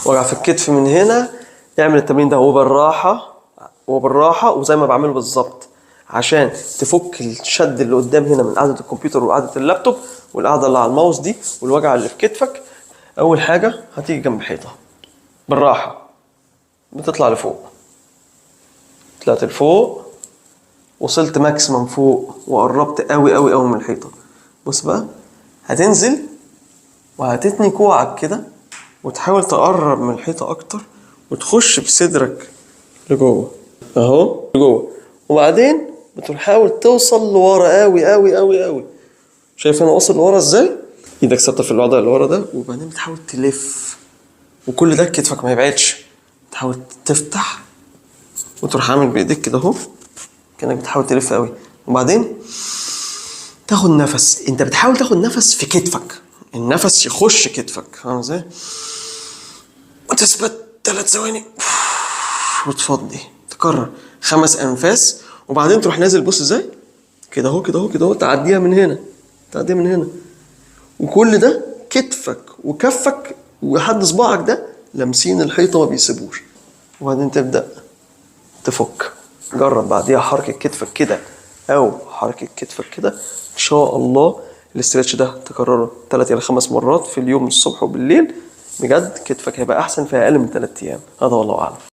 وجع في الكتف من هنا، اعمل التمرين ده وبالراحه وبالراحه، وزي ما بعمله بالظبط، عشان تفك الشد اللي قدام هنا من قعدة الكمبيوتر وقعده اللابتوب والقعده اللي على الماوس دي والوجع اللي في كتفك. اول حاجة هتيجي جنب حيطة بالراحة، بتطلع لفوق، طلعت لفوق، وصلت maximum فوق وقربت قوي قوي قوي من الحيطة. بص بقى، هتنزل وهتتني كوعك كده وتحاول تقرب من الحيطة اكتر وتخش بصدرك لجوه اهو لجوه، وبعدين بتحاول توصل لورا قوي قوي قوي قوي. شايف انا واصل لورا ازاي؟ ايدك ثابتة في الوضع اللي ورا ده، وبعدين بتحاول تلف، وكل ده كتفك ما يبعدش، تحاول تفتح وتروح عامل بايديك كده اهو كانك بتحاول تلف قوي، وبعدين تاخد نفس. انت بتحاول تاخد نفس في كتفك، النفس يخش كتفك، فاهم ازاي؟ وتثبت 3 ثواني وتفضي، تكرر 5 انفاس، وبعدين تروح نازل. بص ازاي؟ كده اهو كده اهو كده اهو، تعديها من هنا، تعديها من هنا، وكل ده كتفك وكفك وحد صباعك ده لامسين الحيطة ما بيسيبوش. وبعدين تبدا تفك. جرب بعديها حركة كتفك كده او حركة كتفك كده. ان شاء الله ال stretch ده تكرره 3 الى 5 مرات في اليوم، الصبح وبالليل، بجد كتفك هيبقى احسن في اقل من 3 ايام. هذا والله اعلم.